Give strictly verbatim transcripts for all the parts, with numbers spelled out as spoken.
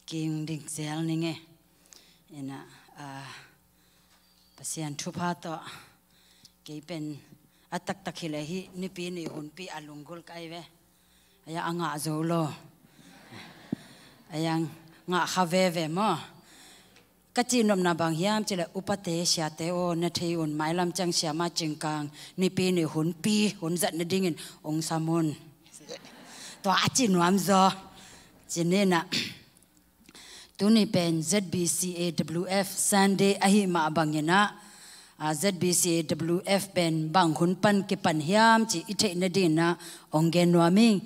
King ding zel ning e. Ina, ah, Pasian thupha tawh kei pen a taktak hi le hi, Nipi ni hunpi a lunggulh ka hi ve. A ya a ngah zo lo. A ya ngah kha veve maw. Ka cihnopna bang hiam cih leh, upate siate aw, na thei un, mailam ciang siamah Cing Kang Nipi ni hunpi hun zat nadingin ong sam un. Tua a cih nuam zaw. Ci ni na. Tuni pen Z B C A W F Sunday ahih mah bangin ah, ah, Z B C A W F pen bang hun pan kipan hiam cih i theih nadingin ah ong gen nuam ing.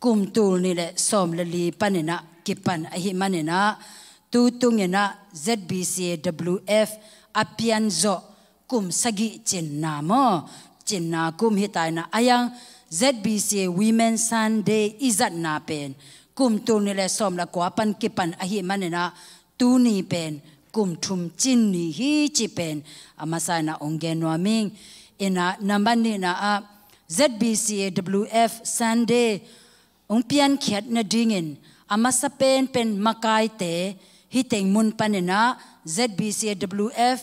Kum tul nih le sawm le li panin ah kipan ahih manin ah, tu tungin ah Z B C A W F a pian zawh kum sagih cinna maw, cinna kum hi ta in ah, a yang Z B C A Women Sunday i zatna pen kum tul nih le sawm le kua pan kipan ahih manin ah, tuni pen kum thum cin ni hi cih pen a masa in ah ong gen nuam ing. Ina, nambat nihna ah, Z B C A W F Sunday ong piankhiat nadingin a masa penpen makaite hi teng mun panin ah Z B C A W F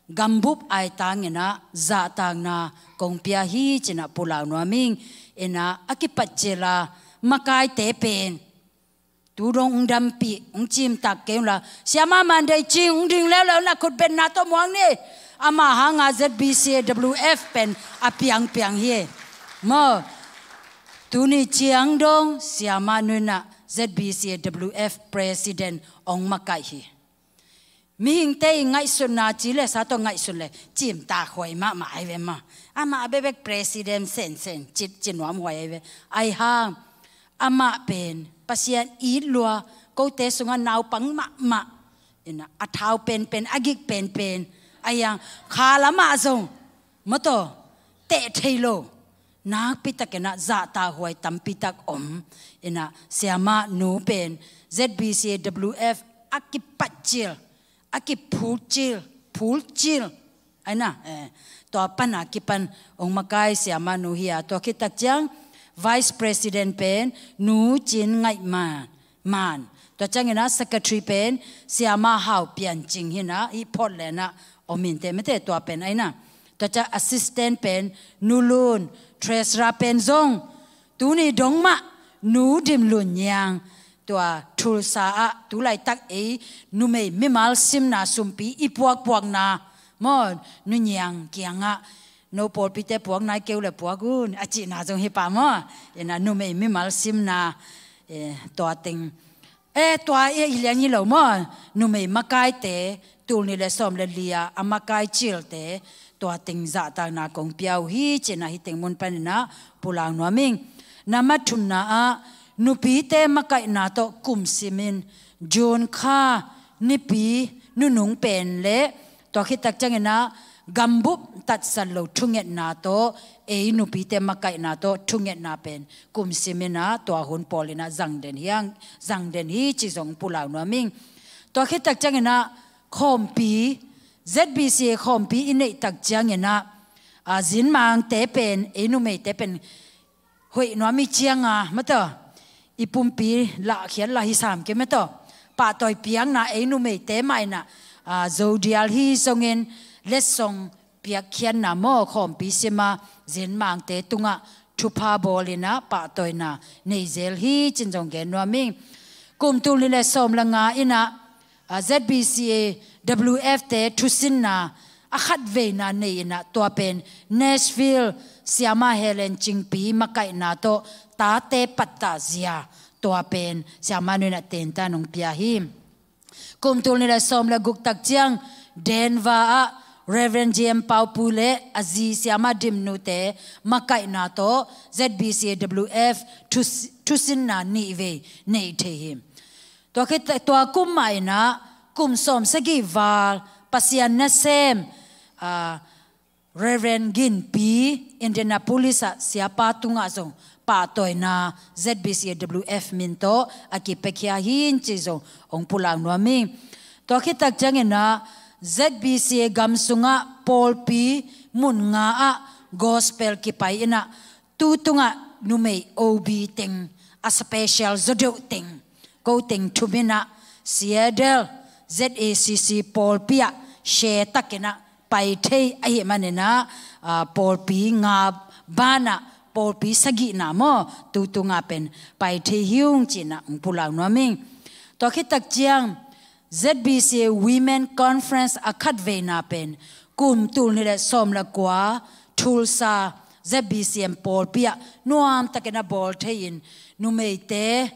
gambup aitangin ah zahtakna kong pia hi ci-in ah pulau nuam ing. Ina, a kipat cil a makaite pen tu dong ong dampih, ong cimtak kei ung la, siamah Mandei Cing ong ding leuleu na, khutbetna tawh muang ni. Amah hanga Z B C A W F pen a piangpiang hi. Maw, tuni ciang dong siamah nu in ah Z B C A W F president ong makaih hi. Mihingte i ngaihsutna ci le sa tawh ngaihsut le cimtak huai mahmah ahi ve maw. Amah a bekbek president sensen ci, ci nuam huai ahi ve. Ahi hang amah pen Pasian it lua, kote sungah naupang mahmah. Ina, a thau penpen, a gik penpen, a yang kha lamah zong maw taw teh thei lo. Nakpi takin ah zahtak huai tampi tak om. Ina, siamah nu pen Z B C A W F a kipat cil, a kiphul cil, phul cil. Aina, eh, tua pan a kipan ong makai siamah nu hi a, tua khit tak ciang Vice President pen Nu Cin Ngaih Man. Man. Tua ciangin ah Secretary pen siamah Hau Pian Cing hi in ah, i Portland ah om in teh mete, tua pen aina. Tua ciang Assistant pen Nu Lun, Treasurer pen zong tuni dong mah Nu Dim Lun Niang. Tua Tulsa ah tu laitak ei numei mimal simna sumpi i puakpuakna maw, Nu Niang kiangah, no pawlpite puak nai kei uh le puak un, a cihna zong hi pah maw. Ina, numei mimal simna, eh, tua teng, eh, tua i, i liang hi lo maw. Numei makaite, tul nih le sawm le li a a makai cilte, tua teng zahtakna kong pia uh hi ci-in ah hi teng mun panin ah pulau nuam ing. Nambat thumna ah, nupite makaihna tawh kum simin June kha nipi nunung pen le, tua khit tak ciangin ah gambup tatsat lo thungetna tawh, ei nupite makaihna tawh thungetna pen kum simin ah tua hun pawl in ah zang den hi hang, zang den hi ci zong pulau nuam ing. Tua khit tak ciangin ah khawmpi, Z B C A khawmpi i neih tak ciangin ah, a, Zinmangte pen, ei numeite pen hoih nuam i cianga maw taw, i pumpi lahkhiat lah hi sam kei maw taw, pahtawi piakna ei numeite mah in ah, a, Zodial hi zongin letsong piakkhiatna maw, khawmpi sima Zinmangte tungah thupha bawl in ah pahtawina nei zel hi ci-in zong gen nuam ing. Kum tul nih le sawm le nga in ah, a, Z B C A W F te thusinna a khatveina nei in ah, tua pen Nashville siamah Helen Cingpi makaihna tawh tate pattah zia, tua pen siamah nu in ah tentan ong pia hi. Kum tul nih le sawm le guk tak ciang Denver ah Reverend J M Pau Pu le a zi siamah Dim Nu te makaihna tawh Z B C A W F thus-, thusinna nihvei nei thei hi. Tua khit, tua kum mah in ah kum sawm sagih val Pasian nasem, a, Reverend Gin Pi, Indianapolis ah siapa tungah zong pahtawina Z B C A W F min tawh a kipiakhia hi ci zong ong pulau nuam ing. Tua khit tak ciangin ah Z B C A gam sungah pawlpi mun nga ah gospel kipai in ah, tu tungah numei O B teng, a special zawdeuh teng, ko teng thum in ah Seattle Z A C C pawlpi ah share takin ah pai thei ahih manin ah, aa, pawlpi nga banah pawlpi sagihna maw, tu tunga pen pai thei hi ung ci-in ah hong pulak nuam ing. Tua khit tak ciang Z B C A Women Conference a khatveina pen kum tul nih le sawm le kua Tulsa Z B C M pawlpi ah nuam takin a bawl thei-in numeite,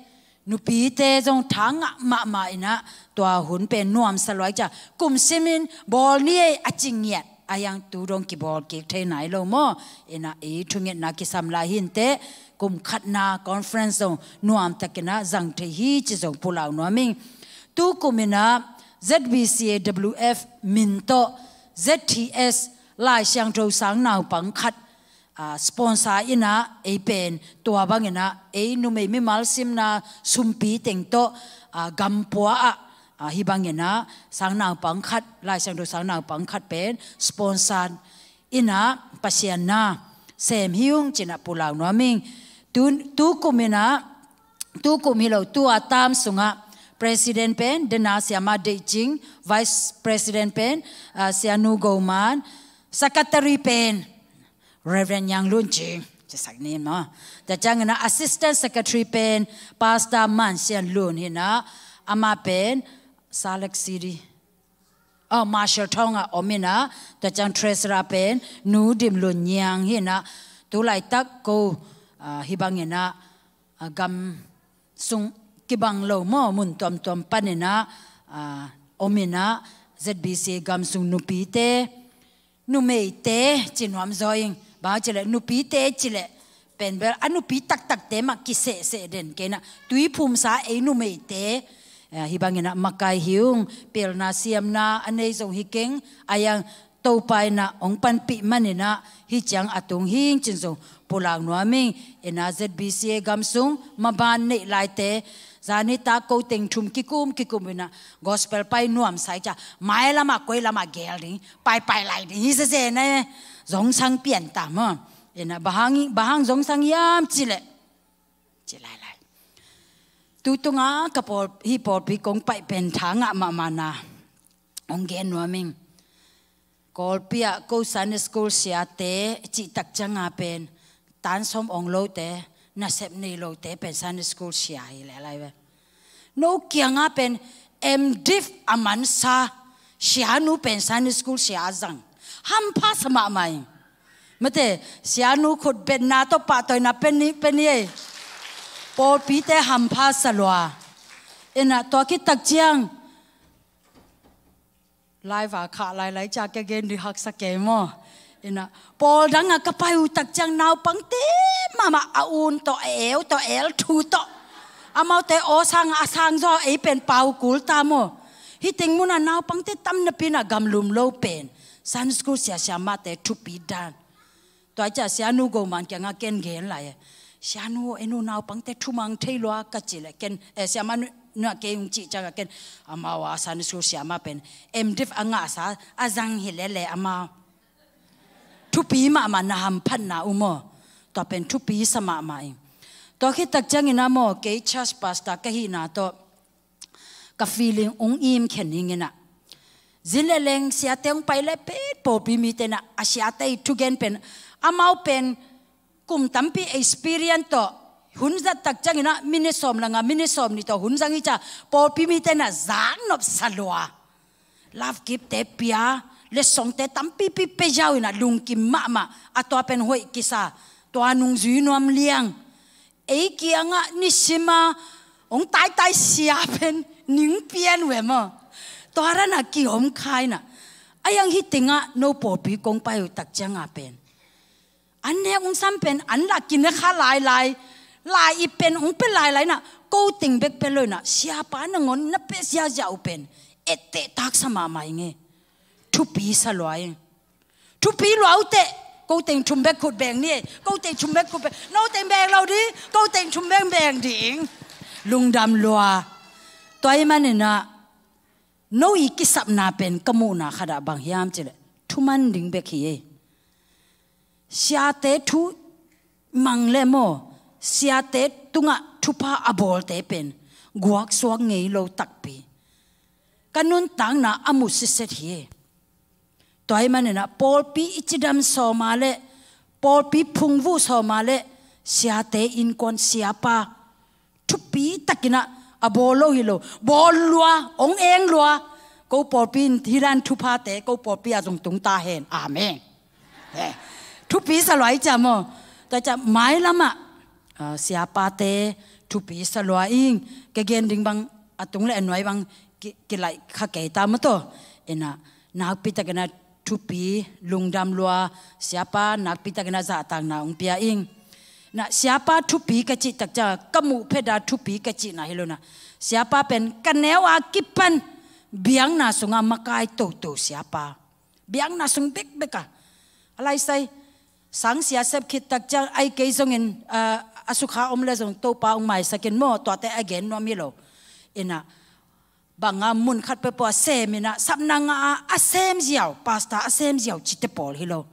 nupite zong tha ngah mahmah in ah tua hun pen nuamsa lua hi ci a, kum simin bawl ni ei a ci ngiat a, hiang tu dong kibawl kik thei nai lo maw. In ah ei thungetna kisam lai hi inteh, kum khatna conference zong nuam takin ah zang thei hi ci zong pulak nuam ing. Tu kum in ah Z B C A W F min tawh Z T S Lai Siangtho sang naupang khat, aa, sponsor in ah ei pen tua bangin ah ei numei mimal simna sumpi teng tawh, aa, gampua ah, aa, hih bangin ah sang naupang khat, Lai Siangtho sang naupang khat pen sponsor in ah Pasian na sem hi ung ci-in ah pulak nuam ing. Tu, tu kum in ah, tu kum hi lo, tu a tam sungah President pen Dena Siama Deih Cing, Vice President pen, aa, Sianu Go Man, Secretary pen Reverend Yang Lun Cing, ci sak ni maw. Tua ciangin ah Assistant Secretary pen Pastor Man Sian Lun hi in ah, amah pen Salt Lake City, oh, Marshalltown ah om in ah, tua ciang Treasurer pen Nu Dim Lun Nyiang hi in ah, tu laitak ko, aa, hih bangin ah, aa, gam sung kibang lo maw, mun tuamtuam panin ah, aa, om in ah, Z B C A gam sung nupite, numeite ci nuam zaw ing. Bang hang hiam cih leh nupite cih leh pen bel a nupi taktakte mah kisehseh den kei in ah, tuiphumsa ei numeite, eh, hih bangin ah makai hi ung. Pelna siamna a nei zong hi keng, a hiang Topa in ah hong panpih manin ah hih ciang a tung hi ing ci-in zong pulak nuam ing. In ah Z B C A gam sung maban neih laite, zan nitak ko teng thum kikum kikum in ah gospel pai nuamsa hi ci a, mai lamah koi lamah gel ding, paipai lai ding hi zezen e. Zongsang pian ta maw. In ah bang hang, bang hang zongsang hiam cih leh, ci lailai, tu tunga ka pawl, hih pawlpi kong paih pen tha ngah mahmahna hong gen nuam ing. Kawlpi ah ko Sunday school siate cih tak cianga pen tan sawm ong lote, nasep nei lote pen Sunday school sia hi leh lai ve. No kianga pen M.Div a mansa sianu pen Sunday school sia a zang. Hampha sa mahmah ing. Mate, sianu khutbetna tawh pahtawina pen ni, pen ni ei. Pawlpite hampha sa lua. In ah tua khit tak ciang, live ah khah lailai ci a, ka gen ding haksa kei maw. In ah pawl dang ah ka pai uh tak ciang naupangte mahmah a un tawh, a eu tawh, a el thu tawh, amaute aw sang a sang zaw, ei pen pau kul ta maw. Hih teng mun ah naupangte tam napi in ah gamlum lo pen Sunday school siasia mahte thupi dan. Tua hi ci a sianu Go Man kiangah ken gen lai e. Sianu, en uh naupangte thumang thei lua ka cih leh ken, eh, siama nu, nu ah kei hong cih ciangah ken, amau a Sunday school siama pen M.Div a ngahsa a zang hi lele amau. Thupi mahmah, na hamphatna uh maw. Tua pen thupi sa mahmah ing. Tua khit tak ciangin ah maw, kei church pastor ka hihna tawh ka feeling hong im khen ing in ah. Zin le leng siate hong pai le pen pawlpi mite in ah a siate ii thugen pen, amau pen kum tampi experience tawh, hun zat tak ciangin ah minute sawm le nga, minute sawm nih tawh hun zang hi ci a, pawlpi mite in ah zaknop sa lua. Love gift te pia, letsongte tampipi pia ziau in ah lungkim mahmah, a tua pen hoih kisa, tua nung zui nuam liang. Ei kiangah nisima hong taitai sia pen ning pian uh e maw. Tua dan ah kihom kha in ah. A hiang hih tengah no pawlpi kong pai uh tak cianga pen an nek hong sam pen an lah kine kha lailai. Lai ii pen hong pia lailai in ah, ko teng bek pia lo in ah, siapa nangawn na pia ziazia uh pen etteh taksa mahmah ing e. Thupi sa lua ing. Thupi lua uh teh, ko teng thum bek khut beng ni ei, ko teng thum bek khut beng, no teng beng lo ding, ko teng thum bek beng ding. Lungdam lua. Tua ahih manin ah, no ii kisapna pen ka muhna khat ah bang hiam cih leh thuman ding bek hi ei. Siate thu mang le maw, siate tungah thupha a bawlte pen guaksuak ngei lo takpi. ka nuntakna a mu sitset hi. Tua ahih manin ah pawlpi i cidam sawm a leh, pawlpi phungvuh sawm a leh, siate innkuan siapa thupi takin ah a bawl lo hi lo, bawl lua, hong eng lua. Ko pawlpi in hih dan thuphate ko pawlpi ah zong tung ta hen. Amen. Eh, thupi sa lua hi cia maw. Tua cia mailam ah, ah, siapate thupi sa lua ing. Ka gen ding bang a tung leh a nuai bang ki, kilaih kha kei ta maw taw. Ina, nakpi takin ah thupi, lungdam lua, siapa nakpi takin ah zahtakna hong pia ing. Na, siapa thupi ka cih tak ciang, ka muh phet a thupi ka cihna hi lo na. Siapa pen ka neu a kipan biakna sungah makai toto siapa. Biakna sung bekbek a. A laisai, sang sia sep khit tak ciang, ai kei zongin, ah, a sukha om leh zong Topa hong maisak in maw, tuate a gen nuam hi lo. Ina, bang a mun khat peuhpeuh a sem in ah, sapna ngah a, a sem ziau, pastor a sem ziau cite pawl hi lo.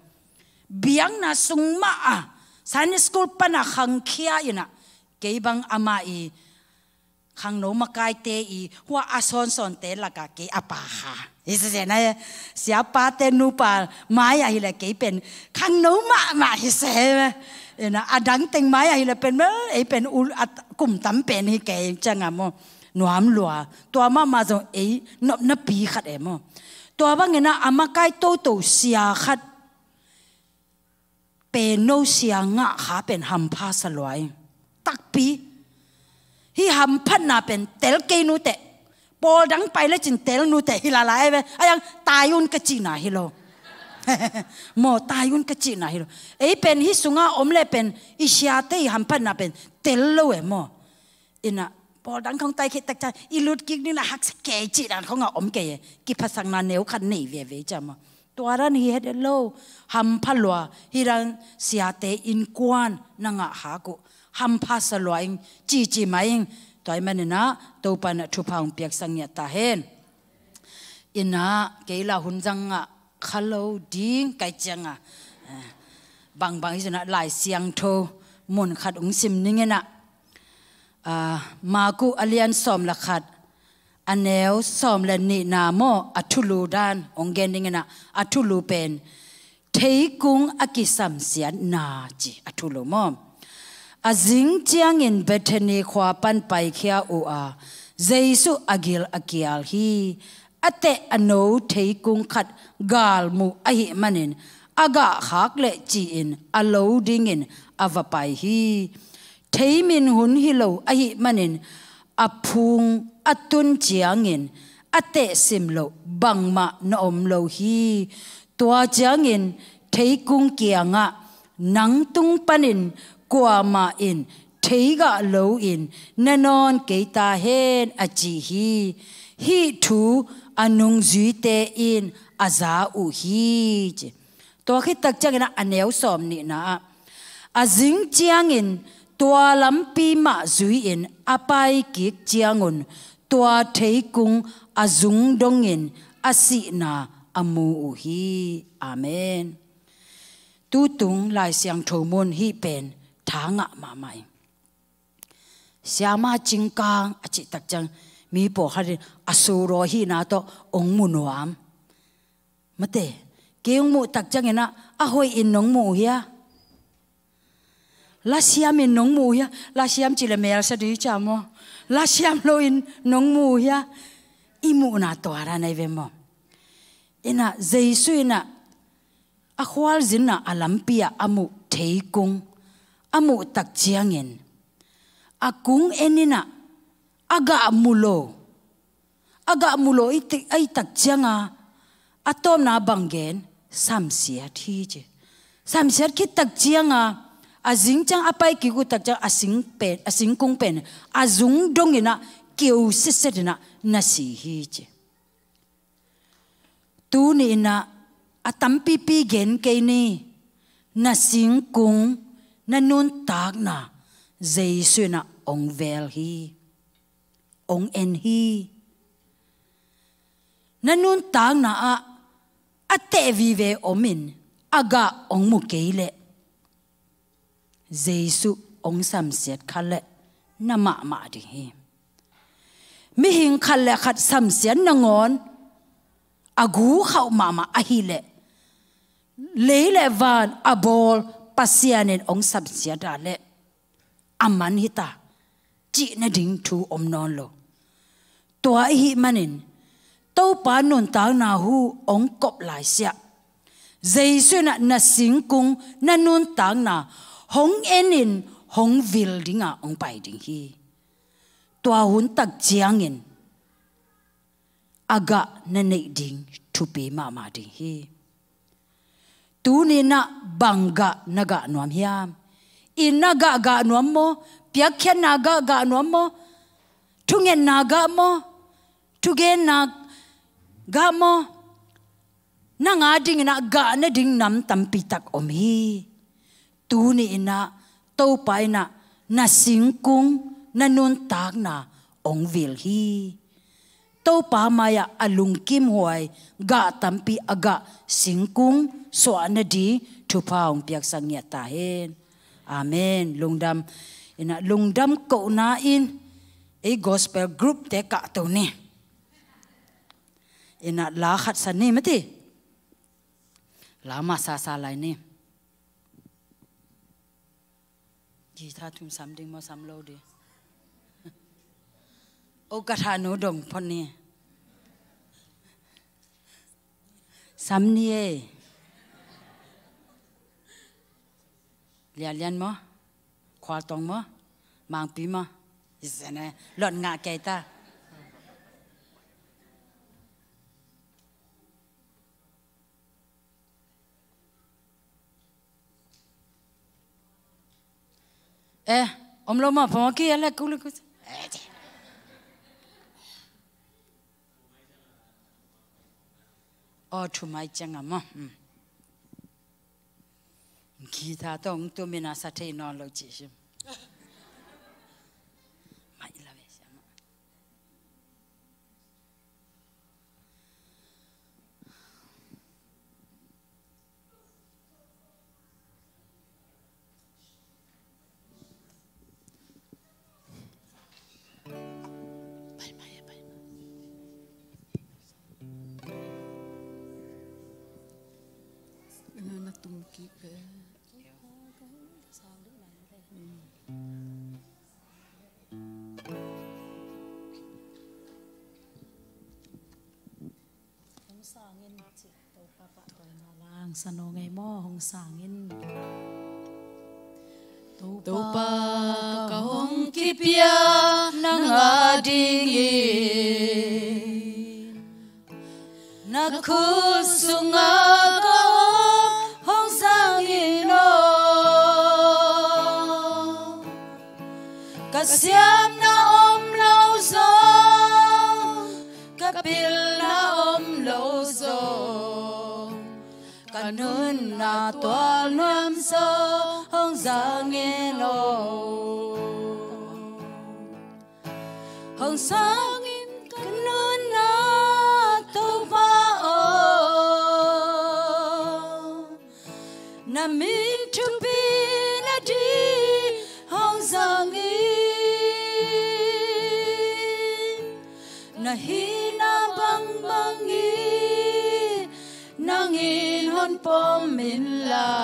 Biakna sung mah a, Sunday school pan a khangkhia in ah, kei bang amah i khangno makaite i hua a sawnsawnte lakah kei a pa kha. Hi sese na, siapate nupa mai ah hi leh kei pen khangno mahmah hi se. Ina, a dang teng mai ah hi leh pen, ei pen ul, a kum tam pen hi kei ciang a maw. Nuam lua. Tua mahmah zong ei nopna pi khat e maw. Tua bangin ah a makai toto sia khat pen no sia ngah kha pen hampha sa lua ing. Takpi. Hih hamphatna pen tel kei nuteh. Pawl dang pai lecin tel nuteh hi lala e ve. A yang tai un ka cihna hi lo. Maw, tai un ka cihna hi lo. Ei pen hih sungah om leh pen i siate i hamphatna pen tel lo e maw. Ina, pawl dang khong tai khit tak ciang i lut kik ding na haksa kei cih dan khong a om kei e. Kiphasakna neu khat nei veve cia maw. Tua dan hi het lo, hampha lua, hih dan siate innkuan na ngah hak uh, hampha sa lua ing, cici mai ing. Tua ahih manin ah Topa in ah thupha hong piaksak ngiat ta hen. Ina, kei la hun zang ngah kha lo ding kai ciang a, eh, bangbang hi zong ah Lai Siangtho mun khat hong sim ning in ah, ah, Marku a lian sawm le khat, a neu sawm le nihna maw, a thulu dan hong gen ning in ah, a thulu pen theikung a kisamsiatna ci a thulu maw. A zing ciangin Bethany khua pan paikhia uh a, Jesu a gil a kial hi. A teh a no theikung khat gal muh ahih manin a gah khak leh ci-in a lo dingin a va pai hi. Theimin hun hi lo ahih manin a phung a tun ciangin a teh sim loh bangmah na om lo hi. Tua ciangin theikung kiangah, "Nang tung panin kuamah in theigah loin na nawn kei ta hen," a ci hi. Hih thu a nungzuite in a za uh hi, ci. Tua khit tak ciangin ah a neu sawm nihna ah, a zing ciangin tua lampi mah zui-in a pai kik ciangun tua theikung a zung dongin a sihna a mu uh hi. Amen. Tutung Lai Siangtho mun hih pen tha ngah mahmah ing. Siama cingkang a cih tak ciang mi pawlkhat in a suraw hihna tawh hong mu nuam. Mate, kei hong muh tak ciangin ah a hoih in nong mu uh hia? Lasiam in nong mu uh hia? Lasiam cih leh melsa dih cia maw. Lasiam loin nong mu uh hia? I muhna tua dan ahi ve maw. Ina Jesu ina a khualzinna a lampi ah a muh theikung a muh tak ciangin a kung en ina a gah mu lo. A gah mu lo i ti-, a i tak cianga a tawpna bang gen, samsiat hi ci. Samsiat khit tak cianga a zing ciang a pai kik uh tak ciang a sing pen, a singkung pen a zung dong ina keu sitset ina na si hi ci. Tuni ina a tampipi gen kei ni, na singkung, na nuntakna Jesu ina hong vel hi. Hong en hi. Na nuntakna ah a teh vive om in a gah hong mu kei leh Jesu hong samsiat kha leh na mahmah ding hi. mihing khat le khat samsiat nangawn a gu khauh mahmah ahih leh, lei le van a bawl Pasian in hong samsiat a leh a man hi ta cih nading thu om nawn lo. Tua ahih manin Topa nuntakna hu hong kop laisiah Jesu in ah na singkung, na nuntakna hong en in hong vil dingah hong pai ding hi. Tua hun tak ciangin a gah na neih ding thupi mahmah ding hi. Tuni in ah bang gah na gah nuam hiam? Inn ah gah gah nuam maw? Piakkhiatna gah gah nuam maw? Thungetna gah maw? Thugenna gah maw? Nang a dingin ah gah nading nam tampi tak om hi. Tuni in ah Topa in ah na singkung, na nuntakna hong vil hi. Topa mai-ah a lungkimhuai gah tampi a gah singkung suah nading thupha hong piaksak ngiat ta hen. Amen. Lungdam. In ah lungdam kohna in ei gospel group te kahto ni. In ah la khat sa ni mati. La masa sa lai ni. Guitar thum sam ding maw, sam lo ding? O, ka tha nu dong phot ni. Sam ni e. Lianlian maw? Khualtong maw? Mangpi maw? Isene lot ngah kei ta. Eh, om lo maw, phamawh kei a le, kul, kul. Eh, aw, thu mai ciang a maw. Hmm. Guitar tawh hong tum in a sa thei nawn lo cih him. Mai la ve siam a. Na tum kik. Hong sang in, ci Topa pahtawi na lang sa no ngei maw, hong sang in. Topa ka hong kipia nang a dingin, na khut sunga ka om hong sang in aw. Ka siamna om lo zong, ka pilna om lo zong, ka nunna tual nuam zong hong sang in aw. Hong sang in ka nunna Topa aw. Na min thupi nading hong sang in. Na hihna bangbang in nang in hong pom inla,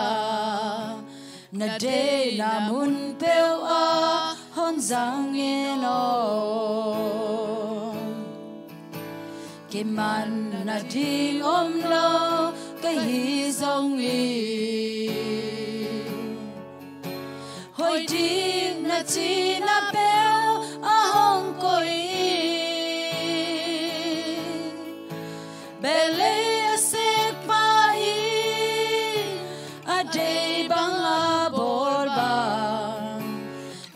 na deihna mun peuh ah hong sang in aw. Kiman nading om lo ka hi zongin, hoih ding na cihna peuh a hong koih in. Belh lei a sekpa in a deih bang a bawl bang,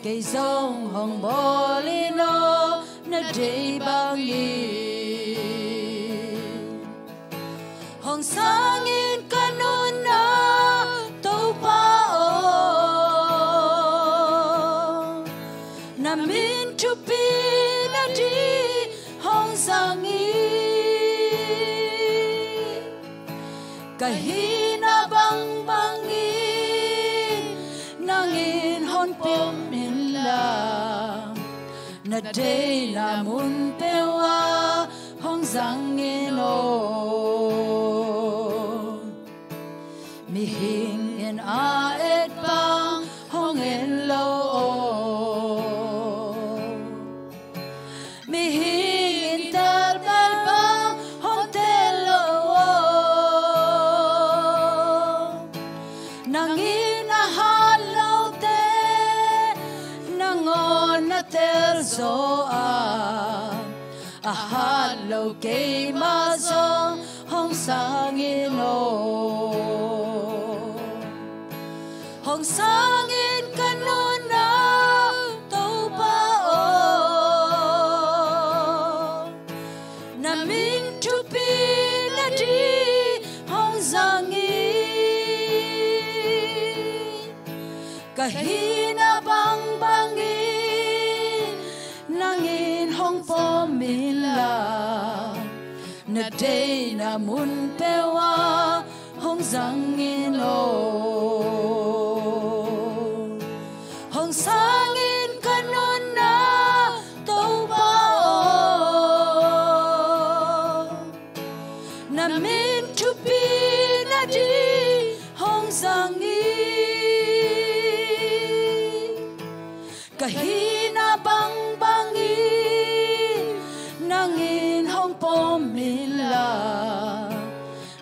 kei zong hong bawl in aw, na deih bangin. Hong sang in ka nunna Topa aw. Na min thupi nading hong sang in. Ka hihna bangbang in nang in hong pom inla, na Na deihna mun peuh ah hong zang in aw. Mihing in a et bang hong et lo aw. Mihing in tel bang hong tel lo aw. Nang in a hat lote nangawn na tel zaw a, a hat lo keimah zong hong zang in aw. Hong zang in ka nunna Topa aw. Na min thupi na ding hong zang in. Ka hihna bangbang in nang in hong pom in la, na deihna mun peuh ah hong zang in aw. Hong zang in ka nunna Topa aw. Na min thupi na ding hong zang in. Ka hihna bangbang in nang in hong pom in la,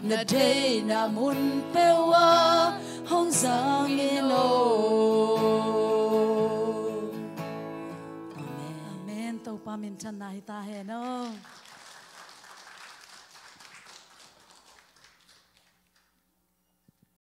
na deihna mun peuh ah hong zang in aw. Amen. Amen. Topa minthanna hi ta hen aw.